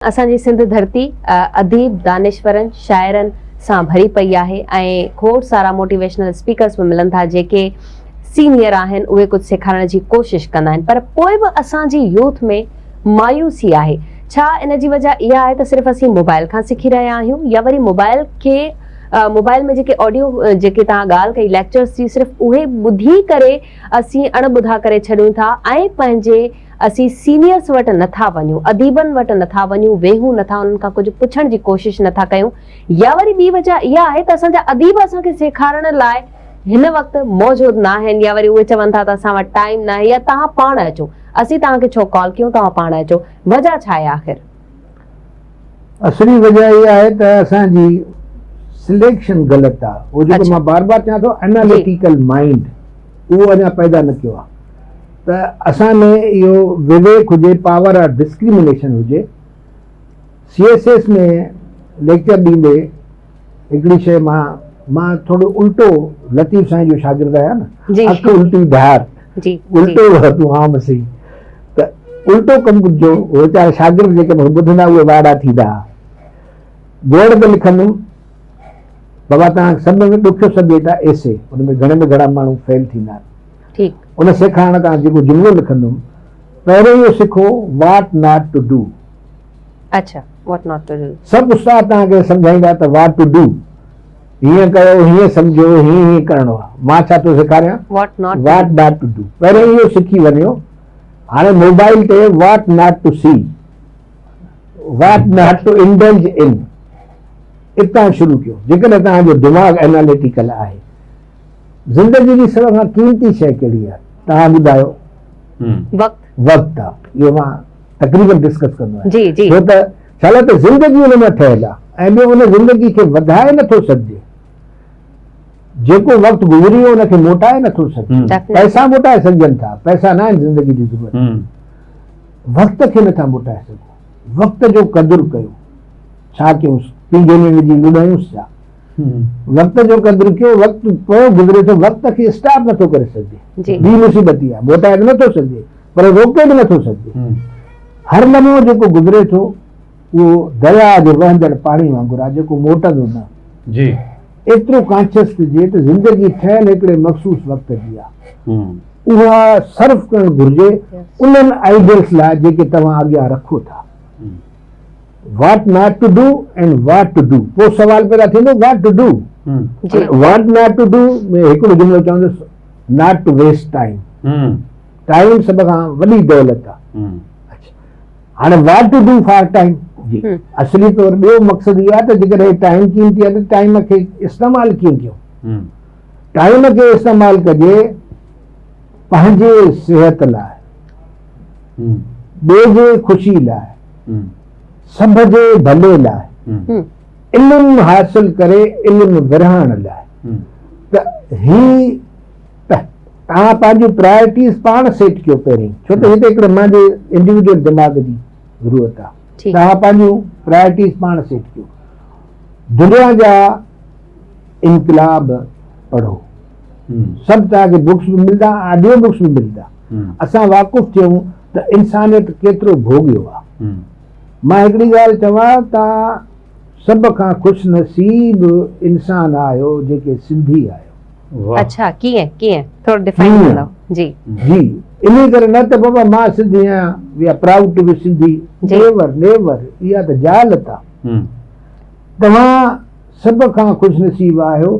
اسان جي سنڌ ڌرتي اديب، دانشورن، شاعرن سان ڀري پئي آهي ۽ کوڙ سارا موٽيويشنل اسپيڪرس به ملن ٿا جيڪي سينيئر آهن اهي ڪجهه سيکارڻ جي ڪوشش ڪندا آهن پر پوء به اسان جي يوٿ ۾ مايوسي آهي ڇا ان جي وجه اها آهي ته صرف اسين موبائل کان سکي رهيا آهيون يا وري موبائل کي موبائل ۾ جيڪي آڊيو جيڪي توهان ڳالهه ڪئي ليڪچرس جي صرف اهي ٻڌي ڪري اسين اڻ ٻڌا ڪري ڇڏيون ٿا ۽ پنهنجي اسين سينيئرس وٽ نه ٿا وڃون، اديبن وٽ نه ٿا وڃون، ويهون نه ٿا، انهن کان ڪجهه پڇڻ جي ڪوشش نه ٿا ڪيون يا وري ٻي وجه اها آهي ته اسان جا اديب اسان کي سيکارڻ لاء هن وقت موجود ناهن يا وري اهي چون ٿا ته اسان وٽ ٽائيم ناهي يا توهان پاڻ اچو، اسين توهان کي ڇو ڪال ڪيون توهان پاڻ اچو، وجه ڇا آهي آخر؟ اصلي وجه اها آهي ته اسان جي سليڪشن غلط آهي، اهو جيڪو مان بار بار چوان ٿو اناليٽيڪل مائنڊ اهو اڃا پيدا نه ڪيو آهي. ته اسان ۾ اهو وويڪ هجي، پاور آف ڊسڪريمينيشن هجي. سي ايس ايس ۾ ليڪچر ڏيندي هڪڙي شيء مان مان ٿورو الٽو لطيف سائين جو شاگرد آهيان نه، اک الٽي ڌار، الٽو تون عام سهي ته الٽو ڪم جو ويچارا شاگرد جيڪي مون کي ٻڌندا اهي واڙا ٿيندا. بورڊ تي لکندم بابا توهان سڀ ۾ ڏکيو سبجيڪٽ آهي ايسي، ان ۾ گهڻي ۾ گهڻا ماڻهو فيل ٿيندا آهن. ٺيڪ. ان سيکارڻ تان جيڪو جملو لکندم پهريون اهو سکو what not to do. اڇا what not to do. سڀ استاد توهان کي سمجهائيندا ته what to do هيئن ڪيو هيئن سمجهو هيئن هيئن ڪرڻو آهي مان ڇا ٿو سيکاريان what not what not to do پهريون اهو سکي وڃو هاڻي موبائل تي what not to see what not to indulge in اتان شروع ڪيو جيڪڏهن توهان جو دماغ اناليٽيڪل آهي زندگي جي سڀ کان قيمتي شيء ڪهڙي آهي؟ توهان ٻڌايو. وقت. وقت آهي. اهو مان تقريبن ڊسڪس ڪندو آهيان. جي جي. ڇو ته ڇا لاء ته زندگي ان مان ٺهيل آهي ۽ ٻيو ان زندگي کي وڌائي نه ٿو سگهجي. جيڪو وقت گذري ويو ان کي موٽائي نه ٿو سگهجي. پئسا موٽائي سگهجن ٿا. پئسا نه آهن زندگي جي ضرورت. وقت کي نه ٿا موٽائي سگهو. وقت جو قدر ڪيو. ڇا ڪيونس؟ پينگهي ۾ وجهي لڏايونس ڇا؟ وقت جو قدر ڪيو، وقت پيو گذري ٿو، وقت کي اسٽاپ نٿو ڪري سگهجي. ٻي مصيبت اها، موٽائي به نٿو سگهجي پر روڪي به نٿو سگهجي. هر لمحو جيڪو گذري ٿو اهو درياء جي وهندڙ پاڻي وانگر آهي جيڪو موٽندو نه. ايترو ڪانشس ٿجي ته زندگي ٺهيل هڪڙي مخصوص وقت جي آهي. اها صرف ڪرڻ گهرجي انهن آئيڊيلز لاء جيڪي توهان اڳيان رکو ٿا. What not to do and what to do پوء سوال پيدا ٿيندو what to do what not to do ۾ هڪڙو جملو چوندس not to west time time سڀ کان وڏي دولت آ اڇا هاڻي what to do for time جي اصلي طور ٻيو مقصد اهو آهي ته جيڪڏهن ٽائيم قيمتي آهي ته ٽائيم کي استعمال ڪيئن ڪيون ٽائيم کي استعمال ڪجي پنهنجي صحت لاء ٻئي جي خوشي لاء، سڀ جي ڀلي لاء، علم حاصل ڪري علم ورهائڻ لاء ته هي توهان پنهنجون پرائرٽيز پاڻ سيٽ ڪيو پهرين ڇو ته هي ته هڪڙي منهنجي انڊيويجوئل دماغ جي ضرورت آهي توهان پنهنجون پرائرٽيز پاڻ سيٽ ڪيو دنيا جا انقلاب پڙهو سڀ توهان کي بڪس به ملدا آڊيو بڪس به ملدا اسان واقف ٿيون ته انسانيت ڪيترو ڀوڳيو آ. مان هڪڙي ڳالهه چوان توهان سڀ کان خوش نصيب انسان آهيو جيڪي سنڌي آهيو. اڇا ڪيئن ڪيئن ٿورو ڊفائن ڪندو جي. جي انهي ڪري نه ته بابا مان سنڌي آهيان we are proud to be Sindhi never never اها ته جهالت آ. توهان سڀ کان خوش نصيب آهيو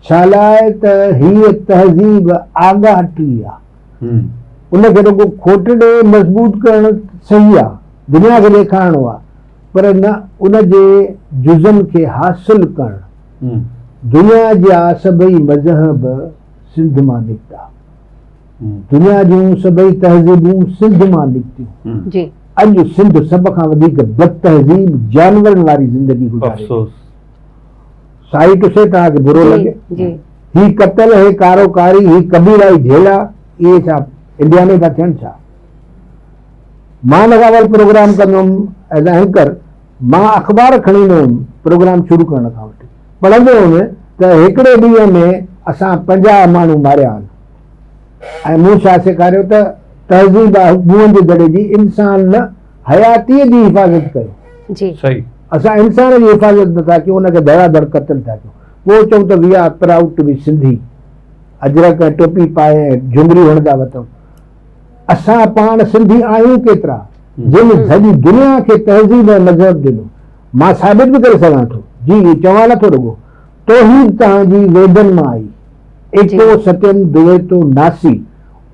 ڇالاء ته هيء تهذيب آڳاٽي آ. ان کي رڳو کوٽڙي مضبوط ڪرڻ صحيح آ، دنيا کي ڏيکارڻو آ، پر نه ان جي جزن کي حاصل ڪرڻ. دنيا جا سڀئي مذهب سنڌ مان نڪتا. دنيا جون سڀئي تهذيبون سنڌ مان نڪتيون. اڄ سنڌ سڀ کان وڌيڪ بدتهذيب جانورن واري زندگي گذاري ٿي. سائي ٽو سي توهان کي برو لڳي. هي قتل، هي ڪارو ڪاري، هي قبيلائي جهيڙا، اهي ڇا انڊيا ۾ ٿا ٿين ڇا؟ مان ان کان اول پروگرام ڪندو هيم ايز اي اينڪر، مان اخبار کڻي ايندو هيم پروگرام شروع ڪرڻ کان وٺي پڙهندو هيم ته هڪڙي ڏينهن ۾ اسان 50 ماڻهو ماريا آهن ۽ مون ڇا سيکاريو ته تهذيب آهي موهن جي دڙي جي، انسان نه حياتيء جي حفاظت ڪيو. جي. صحيح. اسان انسان جي حفاظت نٿا ڪيون ان کي ڌڙا ڌڙ قتل ٿا ڪيون پوء چئون ته we are proud to be Sindhi ajrak ۽ ٽوپي پائي ۽ جهمريون هڻندا وتون اسان پاڻ سنڌي آهيون ڪيترا جن سڄي دنيا کي تهذيب ۽ مذهب ڏنو مان ثابت به ڪري سگهان ٿو جي اهو چوان نٿو رڳو توحيد توهان جي ويدن مان آئي ايڪو ستيم دويتو ناسي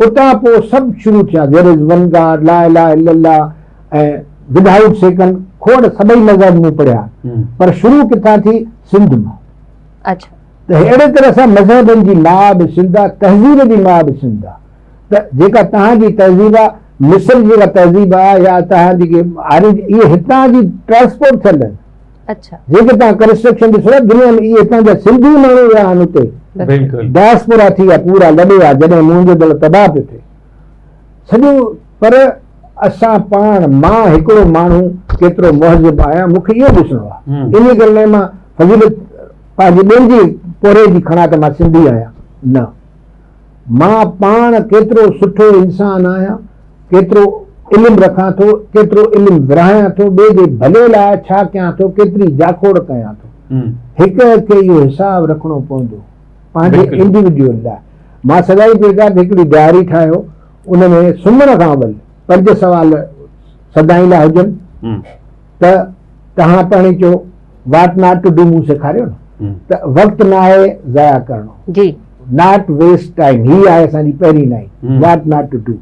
اتان پوء سڀ شروع ٿيا There is one God، لا اله الا الله ۽ Without Second کوڙ سڀئي مذهب مون پڙهيا پر شروع ڪٿان ٿي سنڌ مان. اڇا. ته اهڙي طرح سان مذهبن جي ماء به سنڌ آ تهذيب جي ماء به سنڌ آ ته جيڪا توهان جي تهذيب آ مصر جي جيڪا تهذيب آ يا توهان جيڪي آرين اهي هتان جي ٽرانسپورٽ ٿيل آهن. اڇا. جيڪي توهان ڪنسٽرڪشن ڏسو ٿا دنيا ۾ اهي هتان جا سنڌي ماڻهو ويا آهن اتي. بلڪل. ڊائسپورا ٿي ويا پورا لڏي ويا جڏهن موهن جو دڙو تباهه پيو ٿئي سڄو پر اسان پاڻ مان هڪڙو ماڻهو ڪيترو مهذب آهيان مون کي اهو ڏسڻو آهي انهي ڪري نه مان فضيلت پنهنجي ٻين جي پورهيي جي کڻان ته مان سنڌي آهيان نه مان پاڻ ڪيترو سٺو انسان آهيان، ڪيترو علم رکان ٿو، ڪيترو علم ورهايان ٿو، ٻئي جي ڀلي لاء ڇا ڪيان ٿو، ڪيتري جاکوڙ ڪيان ٿو. هڪ هڪ کي اهو حساب رکڻو پوندو پنهنجي انڊيوڊيول لاء. مان سدائين پيو چوان ته هڪڙي ڊائري ٺاهيو، ان ۾ سمهڻ کان اول پنج سوال سدائين لاء هجن ته توهان پاڻ ئي چئو واٽ not to do مون سيکاريو نه ته وقت ناهي ضايع ڪرڻو. جي. Not west time هي آهي اسان جي پهرين line what not to do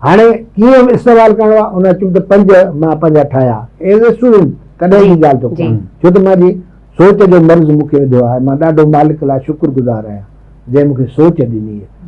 هاڻي ڪيئن استعمال ڪرڻو آهي ان چون ته پنج مان پنهنجا ٺاهيا ايز اي اسٽوڊنٽ ڪڏهن جي ڳالهه ٿو ڪران ڇو ته مان جي سوچ جو مرض مون کي وڌو آهي مان ڏاڍو مالڪ لاء شڪر گذار آهيان جنهن مون کي سوچ ڏني.